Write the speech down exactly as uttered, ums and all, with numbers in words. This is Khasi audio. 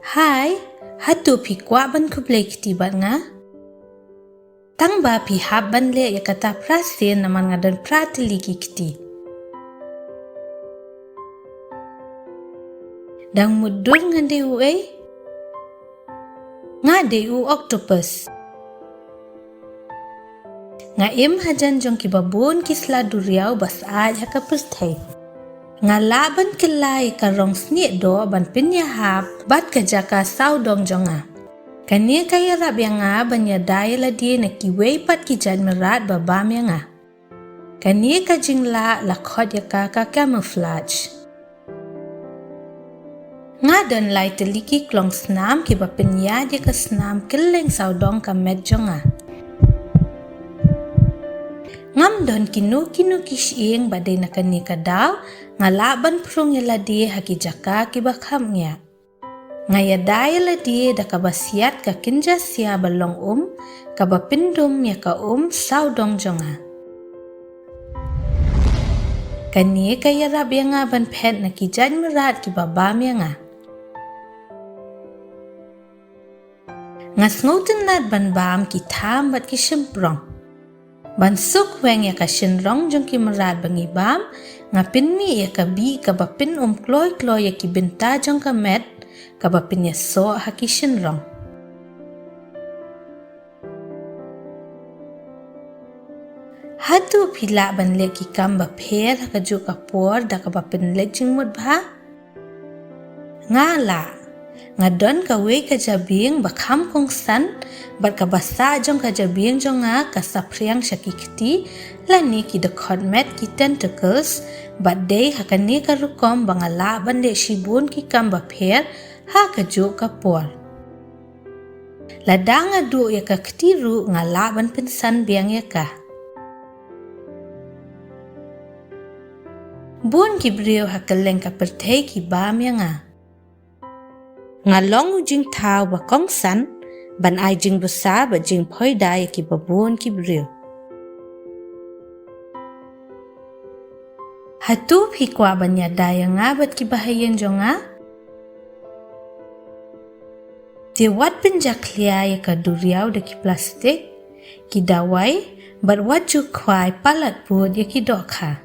Hai, hato phi kwah ban khublei kti bad nga? Tang ba phi hap ban leh ïa kata phra sien namar nga don phra tylli ki kti. Dang mutdur nga dei uei? Nga dei u octopus. Nga im hajan jong kiba bun ki sla duriaw ba syaid ha ka pyrthei. Nga lah ban kylla ïa ka rong snieh doh ban pynïahap bad ka jaka sawdong jong nga. Kane ka ïarap ïa nga ban ïada ïa lade na kiwei pat ki jait mrad ba bam ïa nga. Kane ka jinglah la khot ïa ka ka camouflage. Nga don lai tylli ki klong snam kiba pynïaid ïa ka snam kylleng sawdong ka met jong nga. Ngam don kino kino ki shyieng ba dei na kane ka daw, nga lah ban phrung ïa lade ha ki jaka kiba kham ngiah. Nga ïada ïa lade da kaba siat ka kynja sia ba long um, kaba pyndum ïa ka um sawdong jong nga. Kane ka ïarap ïa nga ban phet na ki jait mrad kiba bam ïa nga. Nga sngewtynnat ban bam ki tham bad ki shymprong. Ban suk weng ïa ka shynrong jong ki mrad ba ngi bam, nga pynmih ïa ka bih kaba pynum kloi kloi ïa ki bynta jong ka met, kaba pynïasoh ha ki shynrong. Hato phi lah ban leh ki kam bapher ha kajuh ka por da kaba pynleit jingmut bha? Nga lah. Nga don kawei ka jabieng ba kham kongsan, bad kaba sah jong ka jabieng jong nga ka saphriang sha ki kti, lane ki dkhot met, ki tentacles, bad dei ha kane ka rukom ba nga lah ban leh shibun ki kam bapher ha kajuh ka por. Lada nga duh ïa ka kti ruh nga lah ban pynsan biang ïa ka. Bun ki briew ha kylleng ka pyrthei ki bam ïa nga. Nga long u jingthaw ba kongsan ban ai jingbsa bad jingphoida ïa kiba bun ki briew. Hato phi kwah ban ïada ïa nga bad kiba ha ïing jong nga? Te wat pynjakhlia ïa ka duriaw da ki plastik, ki dawai, bad wat ju khwai palat pud ïa ki dohkha.